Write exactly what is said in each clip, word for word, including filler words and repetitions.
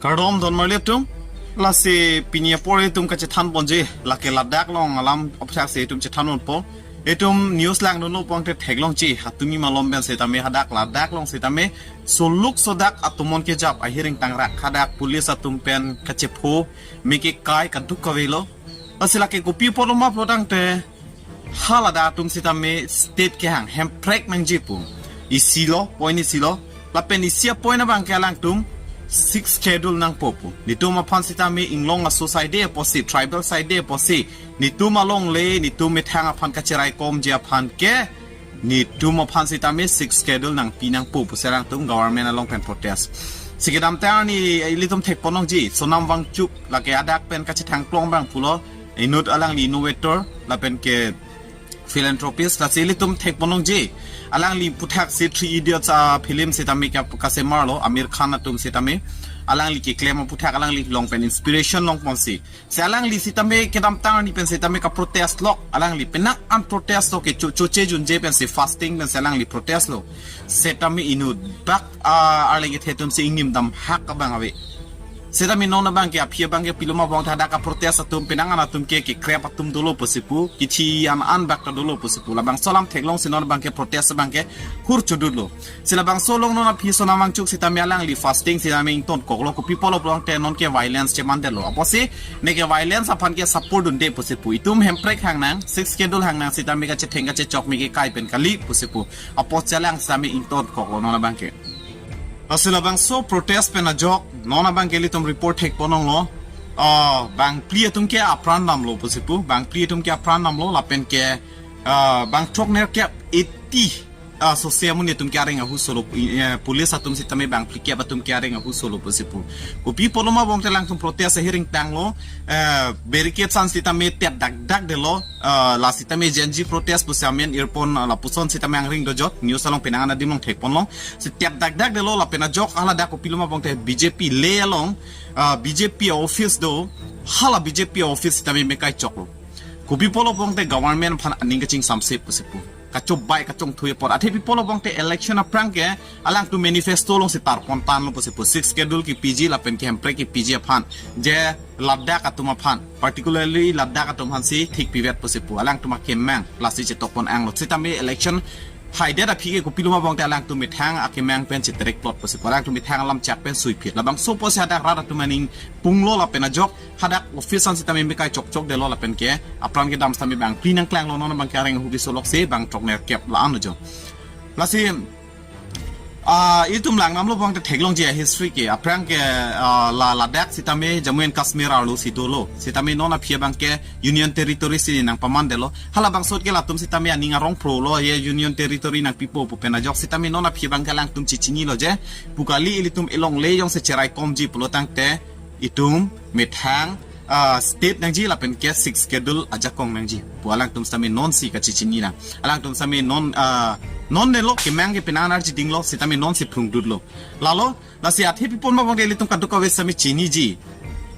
Kardom don marli atum, lasi pini apor itum kachethan ponji, lake ladak along alam aphuthak si itum chethan ponpo. Itum news langdunlo pulote theklongji, hatumi malom pen setame hadak ladak along setame suluk sodak atum mon kejap ahiring tangrak hadak police atum pen kachepho, meke kai kaduk kavelo. Lasi lake kopi apotlo ma pulotangte, haladak atum setame state kehang hemprek nangji pu. Isi lo, point isi lo. Lapen isi a-point abangke alangtum Sixth Schedule nangpo pu. Netum aphan setame inglong aso side apotsi, tribal side apotsi, netum alongle, netum methang aphan kacheraikomji aphan ke, netum aphan setame Sixth Schedule nangpi nangpo pusi alangtum government along pen protest. Si kedamtang arni ilitum thek ponlongji, Sonam Wangchuk lake hadak pen kachethang plong abang pulo, inut alangli innovator lapen ke philanthropist, lasi ilitum thek ponlongji. Alangli aphuthak si Three Idiots a-film setame ka-, kasemarlo, Aamir Khan atum setame. Alangli keklem aphuthak alangli along pen inspiration long ponsi. Si alangli setame kedamtang arni pen setame kaprotest lok, alangli penang an protest lok ke cho, choche junje pensi fasting pensi alangli protest lo. Setame inut bak, ah, arleng kethe atum si ingnim dam hak abang ave. Setame non abangke aphi abangke pilo ma pulotangte hadak a-protest atum penang an atum ke, kekrep atum dolo pusi pu, kithi an an bak ta dolo pusi pu. Labangso alam theklongsi non abangke protest abangke hur chodutlo. Si labangso along non aphi Sonam Wangchuk setame alangli fasting setame ingtonkoklo, kopi apotlo pulotangte nonke violence chemandetlo. Apotsi neke violence aphan ke support dunde pusi pu. Itum hemprek hangnang, Sixth Schedule hangnang setame kachetheng kachechok meke kai pen kali pusi pu. Apotsi alang setame ingtonkoklo non abangke. Lasi labangso protest pen ajok non abangke ilitum report thek ponlonglo. Ah, bangphli atum ke apran damlo pusi pu, bangphli atum ke apran damlo lapen ke, ah, bang throknerkep, eighty, ah, sose amonit atum ke areng ahuso lo, eh, police atum setame bangphlikep atum ke areng ahuso lo pusi pu. Kopi apotlo ma pulotangte alangtum protest ahiring tanglo, eh, barricade an setame tet dakdakdetlo, ah, la setame Gen Z protest pusi amen irpon, ah, lapuson setame angring dojot, news along penang an adim along thek ponlong. Si tet dakdakdetlo lapen ajok haladak kopilo ma pulotangte B J P Leh along, ah, B J P office do, hala B J P office setame mekai choklo. Kopi apotlo pulotangte government aphan aning kachingsamse pusi pu. Kachobai kachongthui apot. Athe pi apotlo pulotangte election aphrang ke alangtum manifesto alongsi tarpon tanglo pusi pu. Sixth Schedule kepiji lapen ke hemprek kepiji aphan, je ladak atum aphan, particularly ladak atum aphansi thik pivet pusi pu. Alangtum akemang lasi chetok pon anglo. Setame election haidet aphi ke kopilo ma pulotangte alangtum methang akemang pen cheterek plot pusi pu. Alangtum methang alam chak pen suiphit. Labangso apotsi hadak rat atum aning punglo lapen ajok hadak office an setame mekai chokchokdetlo lapen ke apran kedam setame bangphli nangklanglo, non abangke areng ahu keso lok si bang throknerkep la-an lo jo. Lasi, ah, itum langdamlo pulotangte theklongji a-history ke, aphrang ke, ah, la Ladakh setame Jammu and Kashmir arlo si dolo. Setame non aphi abangke Union Territory si nangpamandetlo. Halabangso ke latum setame aning arong phrolo, ye Union Territory nangpipo pu pen ajok setame non aphi abangke alangtum chechinilo je, pu kali, ilitum alongle jongsi cheraikomji pulotangte itum methang, ah, state nangji lapen ke Sixth Schedule ajakong nangji pu alangtum setame nonsi kachechini nang. Alangtum setame non, ah, non nelo, kemang ke penang an arjidinglo, setame nonsi phrungdutlo. Lalo, lasi athe pi apot ma pulotangte ilitum kadokave setame chiniji.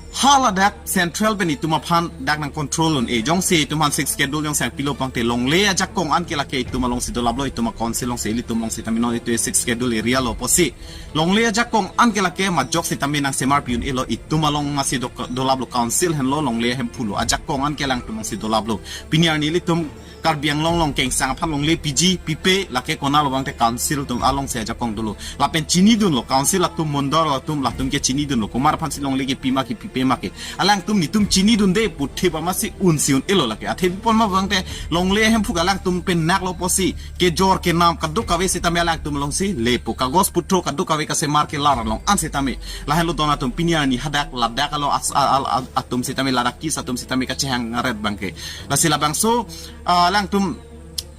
Haladak central pen itum aphan dak nangcontrol un-e. Jongsi itum aphan Sixth Schedule jongsi nangpilo pulotangte longle ajakong an ke lake itum alongsi dolaplo, itum a-council alongsi, ilitum alongsi setame non itum Sixth Schedule area lo pusi. Longle ajakong an ke lake majok setame nangsemar pi un-elo, itum along masi do-, dolaplo, council henlo longle ahemphu lo, ajakong an ke alangtum alongsi dolaplo. Pini arni ilitum Karbi Anglong along kengsang aphan longle piji pipe, lake konatlo pulotangte council atum alongsi ajakong dolo. Lapen chinidunlo, council atum, mondol atum, latum ke chinidunlo. Komat aphansi longle kepi ma kepipe ma ke. Alangtum netum chinidunde pu thip amatsi unsi un-elo lake. Athe pi apot ma pulotangte longle ahemphu ke alangtum pen naklo pusi, kejor kenam kadokave setame alangtum alongsi lepo, kagos putro kadokave kasemar kelar along an setame. Lahenlo don atum pini arni hadak ladak alo as-, a-, a-, a-, atum setame, Ladakhis atum setame kachehang ngaret abangke. Lasi labangso, ah, alangtum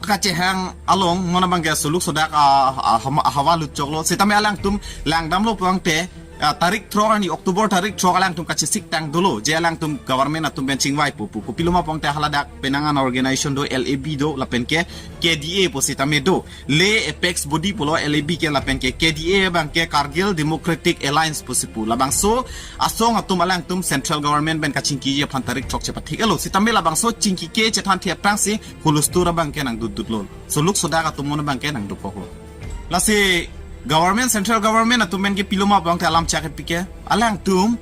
kachehang along non abangke suluk sodak, ah, ah, hama-, hawa lutchoklo. Setame alangtum langdamlo pulotangte, ah, tarik throk arni, October tarik throk alangtum kachesik tang dolo je alangtum government atum pen chingvaipo pu. Kopilo ma pulotangte haladak penang an organization do, L A B do, lapen ke K D A pu setame do. Leh apex body pulo L A B ke lapen ke K D A abangke Kargil Democratic Alliance pusi pu. Labangso asong atum alangtum central government pen kachingkiji aphan tarik throk chepathik-elo. Setame labangso chingki kechethan thek aphrangsi hulustur abangke nangdutdutlo. Suluk sodak atum mon abangke nangdukoklo. Lasi Government, central government atum pen ke pilo ma abang te alam chak pike. Alangtum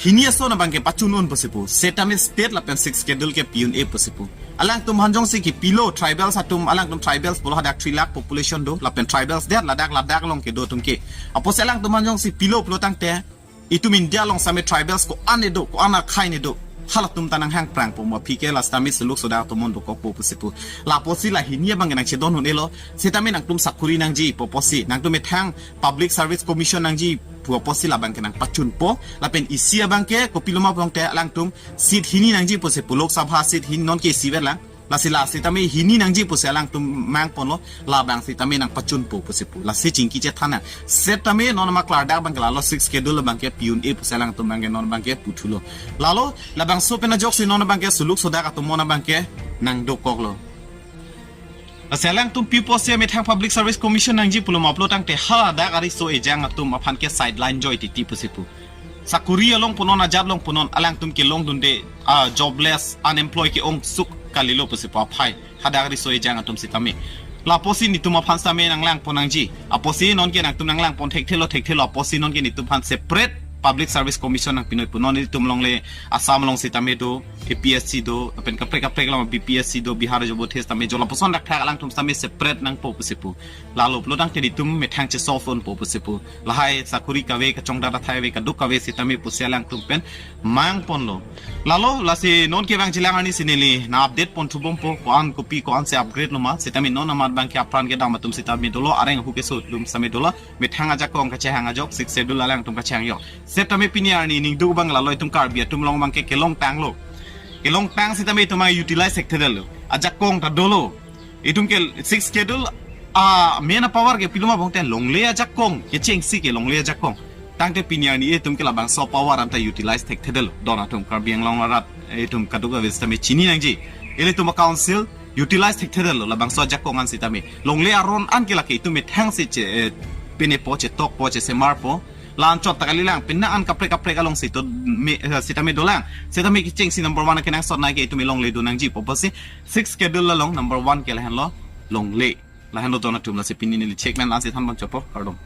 hini ason abang ke pachun un pusi pu. Setame state lapen sixth schedule ke pi un-e pusi pu. Alangtum aphan jongsi kepilo tribals atum, alangtum tribals pulo hadak three lakh population do, lapen tribals det ladak ladak along kedo atum ke. Apotsi alangtum aphan jongsi pilo pulo tangte, itum India along sitame tribals ko-an kedo, ko-an akhei kedo, halatum ta nanghang prangpo ma aphi ke, la sitame suluk sodak atum mon dokokpo pusi pu. La apotsi la hini abang ke nangchedon un-elo, setame nangtum sakuri nangji pu apotsi, nangtum methang Public Service Commission nangji pu apotsi labang ke nangpachunpo. Lapen isi abang ke kopilo ma abang te, alangtum seat hini nangji pusi pu, Lok Sabha seat hini, non ke isi vet lang. Lasi la setame hini nangji pusi alangtum mangponlo, labang setame nangpachunpo pusi pu. Lasi chingki chethan nang. Setame non ma klardak abang ke lalo sixth schedule abang ke pi un-e pusi alangtum abang ke non abang ke puthulo. Lalo labangso pen ajoksi non abang ke suluk sodak atum mon abang ke nangdokoklo. Lasi alangtum pi pusi methang Public Service Commission nangji pulo ma pulo tangte, hadak ariso ejang atum aphan ke sideline joi titi pusi pu. Sakuri along punon, ajat along punon, alangtum kelongdunde, ah, jobless, unemployed ke-ong suk kalilo pusi pu aphai. Hadak ariso ejang atum sitame. La apotsi netum aphan sitame nanglangpon nangji. Apotsi non ke nangtum nanglangpon thekthelo thekthelo, apotsi non ke netum aphan separate Public Service Commission nangpi noi pu. Non netum longle Assam along sitame do, A P S C do, lapen kaprek kaprek along B P S C do, Bihar jobo thes tame jo, lapuson dak thak alangtum sitame separate nangpo pusi pu. Lalo pulo tangte netum methang che-solve unpo pusi pu. Lahai sakuri kave, kachongdat athai ave, kaduk kave sitame pusi alangtum pen mangponlo. Lalo lasi non ke bang jilang arni si neli nang-update ponthu bompo, ko-an kopi ko-ansi upgrade lo ma, sitame non amat abang ke apran kedam atum sitame dolo, areng ahu keso atum sitame dolo, methang ajakong kachehang ajok, sixth schedule alangtum kachehang ajok. Setame pini arni ningduk abang lalo itum Karbi atum along abang ke kelongtanglo. Kelongtang sitame itum abang utilize thekthedetlo. Ajakong ta dolo. Itum ke sixth schedule a main power ke pilo ma abang te longle ajakong, kechengsi ke longle ajakong. Tangte pini arni itum ke labangso power anta utilize thekthedetlo. Don atum, Karbi Anglong arat itum kaduk ave sitame chini nangji. Ilitum a-council utilize thekthedetlo labangso ajakong an sitame. Longle aron an ke lake itum methangsi che, eh, penepo, chetokpo, chesemarpo. La anchot ta kalilang, penang an kaprek kaprek alongsi to me, eh, sitame dolang. Sitame kechengsi number one kenangsot nai ke itum alongle do nangji pu apotsi sixth schedule along number one ke lahenlo longle. Lahenlo don atum, lasi pini neli chek men la-ansi thanpon chotpo, kardom.